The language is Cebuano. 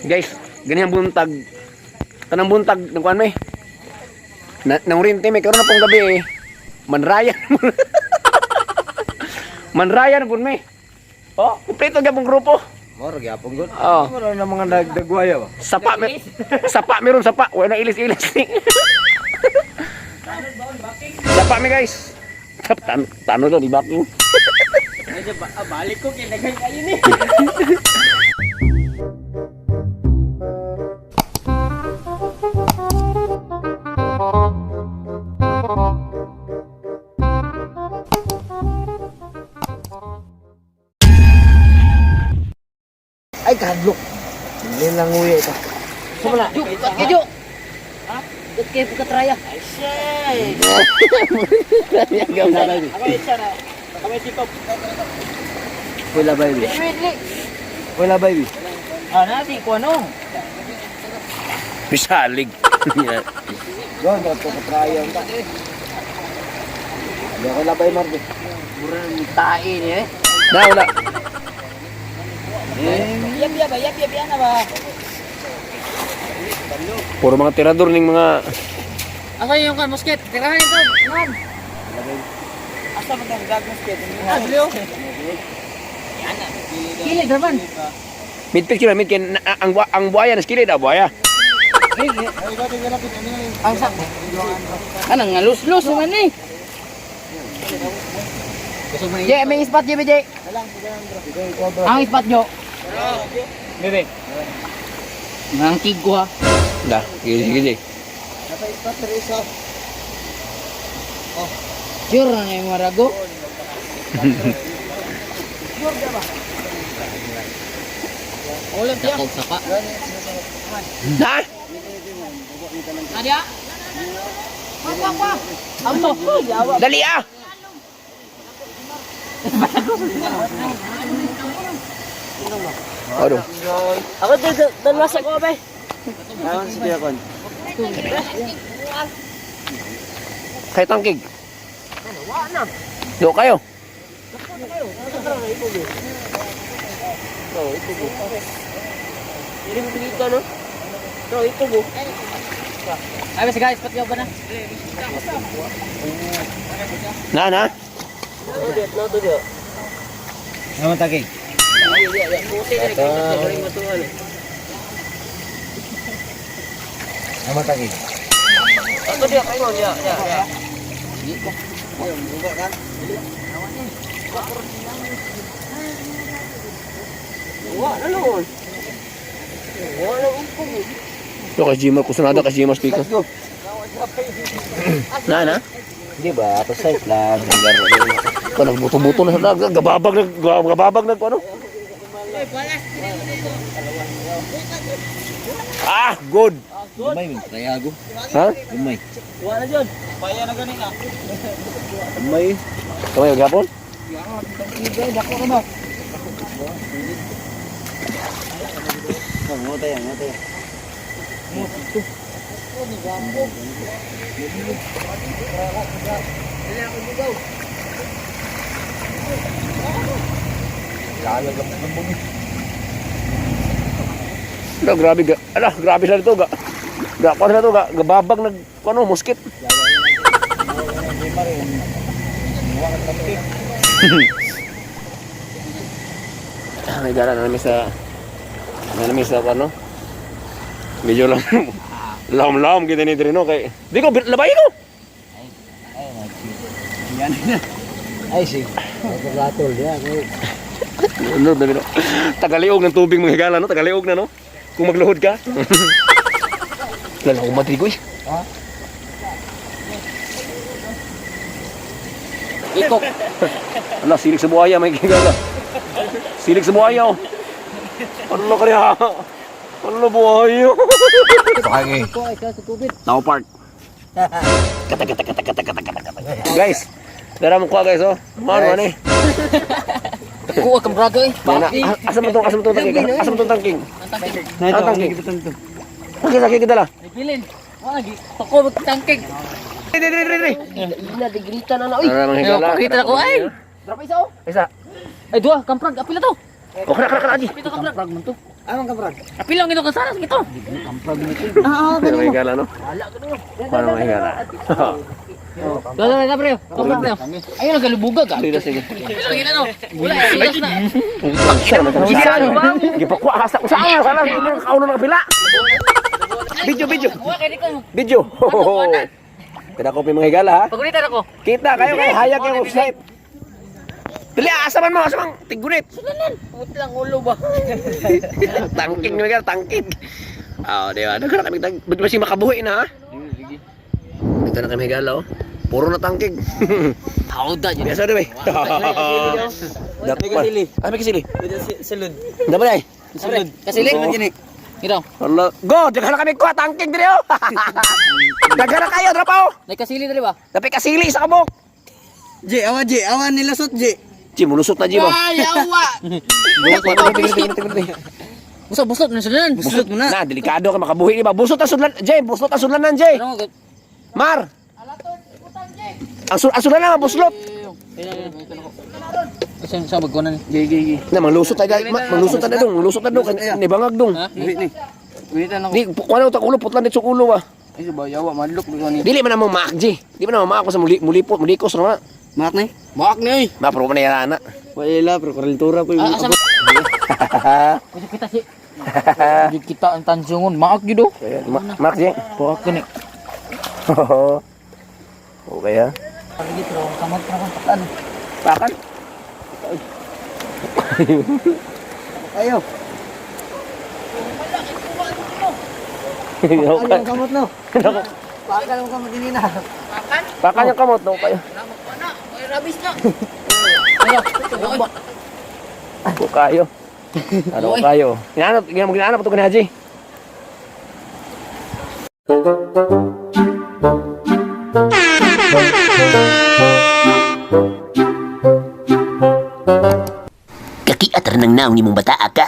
Guys, ganyan buntag. Kanang buntag ng kuan may. Na nangurinte may karon na pong gabi eh. Manraya. Manraya na pun may. Oh, kumpleto gyapon grupo. Moro gyapon gud. Oh. Moro na mga nagdagwaya ba. Sapa mer sapa meron sapa. Wala na ilis-ilis. Sapa mi, guys. Tan tano daw di backing. Balik ko kay daghan kayo ni. Ay kahadlok. Hindi lang nguya ito. Ju, kat kayo, Ju. Ha? Kat kayo pagkatraya. Wala baby. Wala baby. Ah, nasi ko ano? Bisalig. Gon, to katrayan ta. Hindi ako labay Marbe. Mura ng tae ni eh. Na wala. Yap yap yap yap yan na ba? Puro mga tirador ning mga Asa yung kan musket? Tirahan ito. Ma'am. Asa man ang dag musket? Adlio. Kili draman. midfield kila mid kay ang buhaya na skilid ah buhaya. Ang sa Anang nga lus-lus man eh. Jay, may ispat Jay, Jay. Ang ispat nyo. Bebe. Nangkig ko ha. Da, sige sige. Sige. Nasa ispat Teresa. Sure na yung marago. Dakog sapa. Na? Nadia? Kwa kwa. Amo, yawa. Dali ah. Aduh. Ako dito, dalawa sa ko ba? Naon si Diakon? Kay tangkig. Do kayo. Ay, basta guys, patyo ba na? Na na. Naman tagig. Naman tagig. Do kay Jimmer kusunada kay Jimmer speaker. Let's go. Na na. Hindi ba? Ato site lang. Ko nagbuto-buto na sa dag, gababag nag gababag nag ano. Ah, good. Gamay man trayago. Ha? Gamay. Wala dyan. Paya na ganin ah. Gamay. Kamay gapon? Dako ka ba? Mo tayo, mo tayo. Ala, grabe ga. Ala, grabe sila dito ga. Ga ko sila to ga gababag nag ano muskit. May gala na namin sa ano. Medyo lang lam-lam kita ni Drino kay. Di ko labay ko. Ay sige. Ratol yan. Ano na no. Tagaliog ng tubig mga higala no, tagaliog na no. Kung magluhod ka. Lalo ko matrigoy. Ikok. Ala, silig sa buhaya, may higala. Silig sa buhaya oh. Ano kaya? Ano buhaya? Okay. Ko ay sa tubig. Now park. Kata kata kata kata kata kata kata. Guys, dara mo kuha guys oh. Mano ano eh. Kuha kang brago eh. Yan na. Asa mo tong tangking? Asa mo tong tangking? Ang tangkig. Na ito, Ah, tangkig. ito. Tangking tangking kita lah. Nagbilin. Wala gi. Pako tangkig. Dre dre dre dre. Ina digrita na na oy. Dara mga higala. Pakita na ko ay. Drop isa oh. Isa. Ay duha kamprag apila to. Oh, kena kena kena aji. Apila kamprag man to. Anong kabrad? Apil lang ito kasaras ito. Ah, Ano mga higala, no? Paano mga higala? Dala na pre. Kapre pre. Ayun ang galubugag ah. Sige, sige. Apil lang ito no. Wala silas na. Saan? Gipakuha ka sa saan? Saan? Kauno na kapila. Video, video. Kuha kay dito. Video. Pinakopy mga higala ha. Pagunitan ako. Kita kayo kay hayag yung website. Dali, asa man mo, asa man tiggunit. Putlang ulo ba? Tangking mga higala, tangking. Oh, di ba? Nagkara kami tang. Ba't ba siya makabuhi na ha? Dito na kami higala oh. Puro na tangking. Hauda jud. Biasa doon eh. Dapat. Ah, may kasili. Sulod. Dapat ay. Sulod. Kasili. Ito. Hala. Go, daghan na kami kuha tangking diri oh. Daghan na kayo, drop oh. Nagkasili dali ba? Dapat kasili sa kabok. J, awa J, awa nilasot J. Ji, mulusot na Ji ba? Ay, awa. Busot, busot na sulan. Busot mo na. Na, delikado ka makabuhi ni ba? Busot ang sudlan, Jay, busot ang sudlanan, Jay. Ano ko? Mar. Ang sudlan na, buslot. Kasi sa bagkonan. Gay gay gay. Na, manglusot na, manglusot na dong, manglusot na dong, ni bangag dong. Ha? Ni. Gunitan ako. Di, kuha na utak ulo, putlan dito sa ulo ba. Ay, ba yawa madlok ko ni. Dili man among maak, Jay. Di man among maak sa muli, mulipot, mulikos na. Maak ni. Maak ni oy. Ma, pero man na. Wala pero koreltura ko Ah, asa Kasi kita si. Jud kita ang tansungon, maak jud oh. Maak, Jay. Buak ko ni. Okay ha. Pagigit ro, kamot ra kong pakan. Pakan. Ayo. Ang kamot no. Pakal mo kamot dinina. Pakan yung kamot, no? Kayo. Ay, rabis na. Ayo. Ko kayo. Ano ko kayo? Ginaanap, ginaanap, ginaanap ito ni Haji. Kakiat ra nang naong nimong bataa ka.